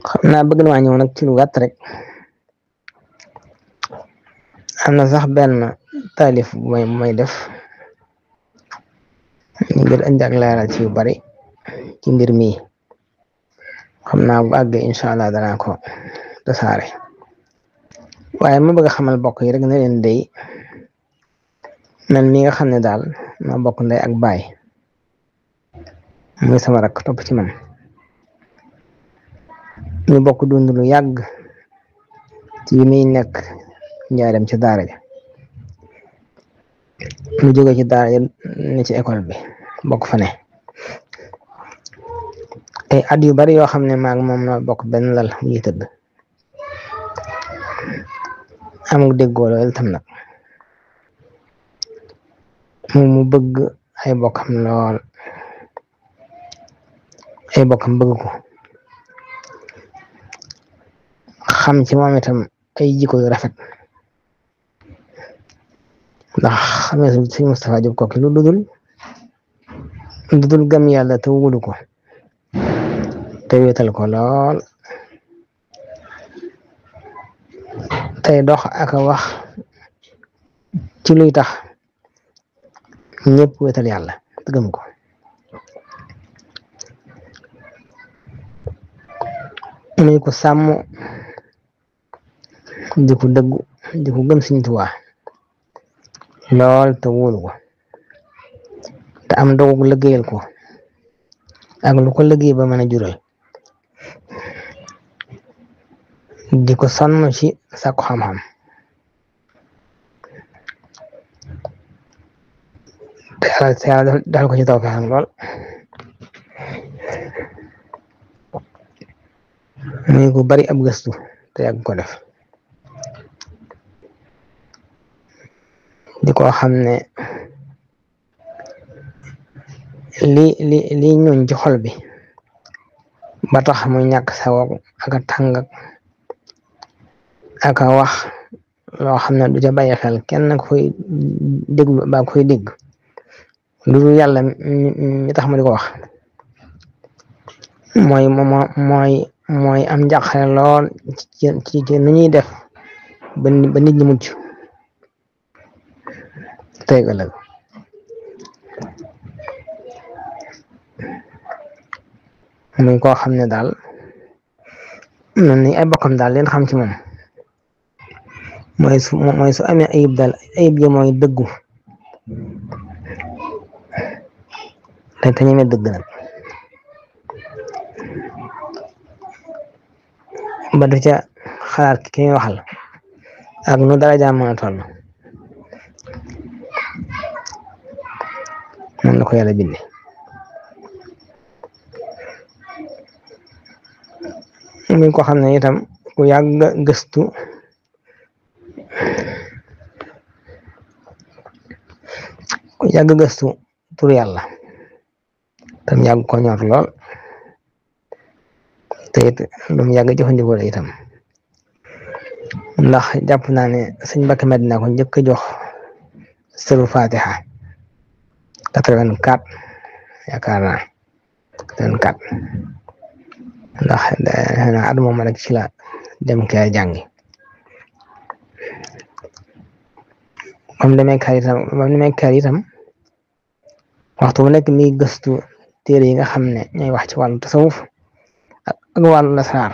xam naa bëgg na maa ñëw nag ci lu gàtt rek. am na sax benn taalif bu may def ngir indi ak leeral ci yu bari ci mbir mi xam naa bu àggee incha allah danaa ko tasaare waaye ma bëgg a xamal bokk yi rek ne leen day man mi nga xam ne daal ma bokk ndey ak baay muy sama rakk topp ci man ñu bokk dund lu yàgg ci yi muy nekk njaareem ci daara ja mu jóge ci daara ja ne ci école bi bokk fa ne ay at yu bari yoo xam ne maag moom na bokk benn lal mu ngi tëdd am déggoo lool tam nag mu bëgg ay bokkam lool ay bokkam bëgg ko xam ci moom itam ay jikko yu rafet ndax xam ne suñ Moustapha Diop kooki lu dudul gëm yàlla te wóolu ko te wéetal ko lool tey dox ak a wax ci luy tax ñëpp wéetal yàlla te gëm ko muy ko sàmm di ko dëggu di ko gëm Sëriñ Tuubaa lool te wóolu ko te am dogu liggéeyal ko ak lu ko liggéey ba mën a jural di ko sonn ci sàkku xam-xam te yàlla dal ko ci tawfeex lool muy ko bari ab gëstu te yàgg ko def di ko xam ne li ñuñ ci xol bi ba tax muy ñàkk sawoog ak a tàng ak a wax loo xam ne du ca bàyyi xel kenn koy déglu ba koy dégg lu dul yàlla mi tax ma di ko wax mooy am njàqare lool ci nu ñuy def ba nit ñi mucc tey ëllëg muy koo xam ne daal man ni ay bokkam daal leen xam ci moom mooy su amee ayib daal ayib ji mooy dëggu te ñeme dëgg nag ba du ca xalaat ki ñuy waxal ak nu dara mën a toll moom la ko yàlla bindee muy ko xam ne itam ku yàgg gëstu tur yàlla tam yàgg ko ñor lool te it lu mu yàgg jëfandikoo la itam ndax jàpp naa ne sëñ Mbàkke Madina ko njëkk a jox sëru Fatiha 84 yaakaar naa 84 ndax at moom rek ci la dem kay jàngi bam demee kër itam waxtu bu nekk mi gëstu téere yi nga xam ne ñooy wax ci wàllu tasawuf ak wàllu lasraar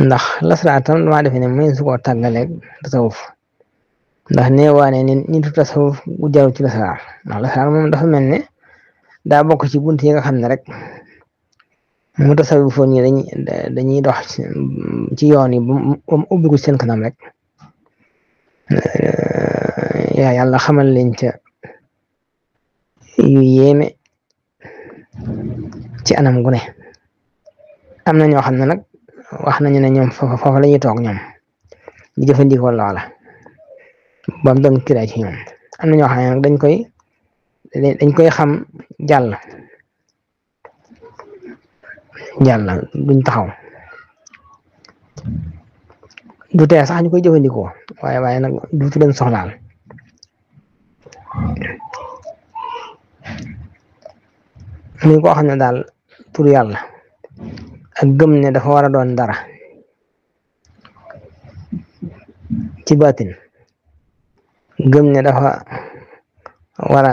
ndax lasraar tam dama defe ne muy su ko tàggaleeg tasawuf ndax neewaane nitu tasawuf bu jaru ci lasraar ndax lasraar moom dafa mel ne daa bokk ci bunt yi nga xam ne rek mu tasawifoon yi dañuy dox ci yoon yi ba mu ubbi ko seen kanam rek yaa yàlla xamal leen ca yu yéeme ci anam gu ne am na ñoo xam ne nag wax nañu ne ñoom foofu la ñuy toog ñoom di jëfandikoo loola ba mu doon kiraay ci ñoom am na ñoo xam ne nag dañ koy xam jàll duñ taxaw du tee sax ñu koy jëfandikoo waaye nag duutu leen soxlaal muy koo xam ne daal tur yàlla ak gëm ne dafa war a doon dara ci baatin gëm ne dafa war a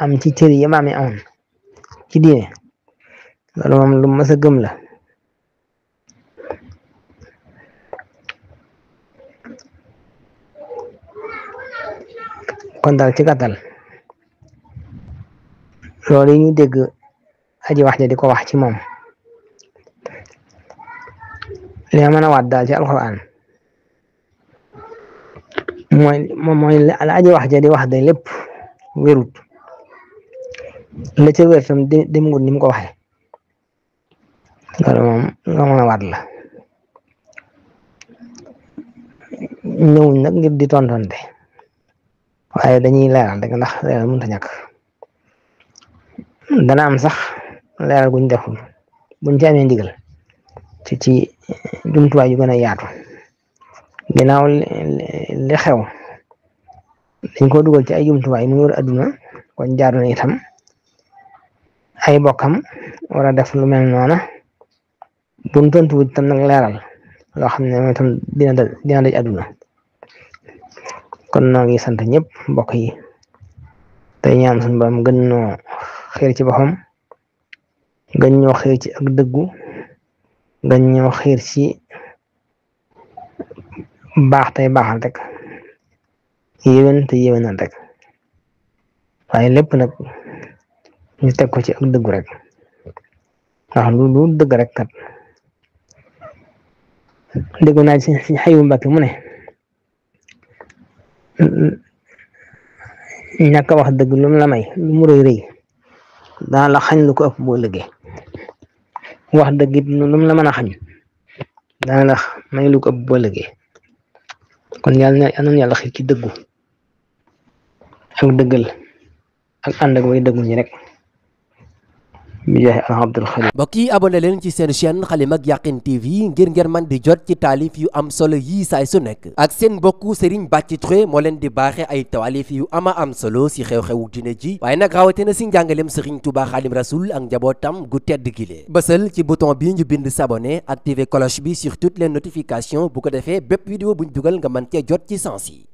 am ci cër yi maam yi amoon ci diine loolu moom lu mës a gëm la kon daal ci gàttal loolu yi ñu dégg aji wax ja di ko wax ci moom li nga mën a waat daal ci alxuraan mooy la aji wax ja di wax de lépp wérut la ca wér tam demul ni mu ko waxee loolu moom nga mën a waat la ñëwuñ nag ngir di tontonte waaye dañuy leeral rek ndax leeral mënut a ñàkk dana am sax leeral guñ deful buñ ci amee ndigal ci jumtuwaay yu gën a yaatu ginnaaw li xew dañ ko dugal ci ay jumtuwaay mu wër adduna kon jaaru na itam ay bokkam war a def lu mel noona buñ tontuwut itam nag leeral loo xam ne moom itam dina daj adduna kon noo ngi sant ñëpp mbokk yi tey ñaan suñu borom gën ñoo xiir ci boppam gën ñoo xiir ci ak dëggu gën ñoo xiir ci baax tey baaxal rek yéwén te yéwénal rek waaye lépp nag ñu teg ko ci ak dëggu rek ndax lu dëgg rek kat déggu naa ci xayu Mbàkke mu ne ñàkk a wax dëgg lu mu la may lu mu rëy rëy daan la xañ lu ko ëpp boo liggéey wax dëgg it lu mu la mën a xañ daan la may lu ko ëpp boo liggéey kon yàlla na yàlla xëy ci dëggu ak dëggal ak ànd ak way dëggu ñi rek bi jaay Abdul Xadim. mbokk yi abonné leen ci seen chaîne Xalima ak Yakhine TV ngir man di jot ci taalif yu am solo yii saay su nekk ak seen mbokku Serigne Bathie Touré moo leen di baaxe ay taalif yu ama am solo si xew-xewu dina ji waaye nag rawatina si njàngaleem Serigne Touba Xadim Rasoul ak njabootam gu tedd gile bësal ci bouton bi ñu bind s'abonner activer cloche bi sur toutes les notifications bu ko defee bépp vidéo buñ dugal nga mën cee jot ci sens yi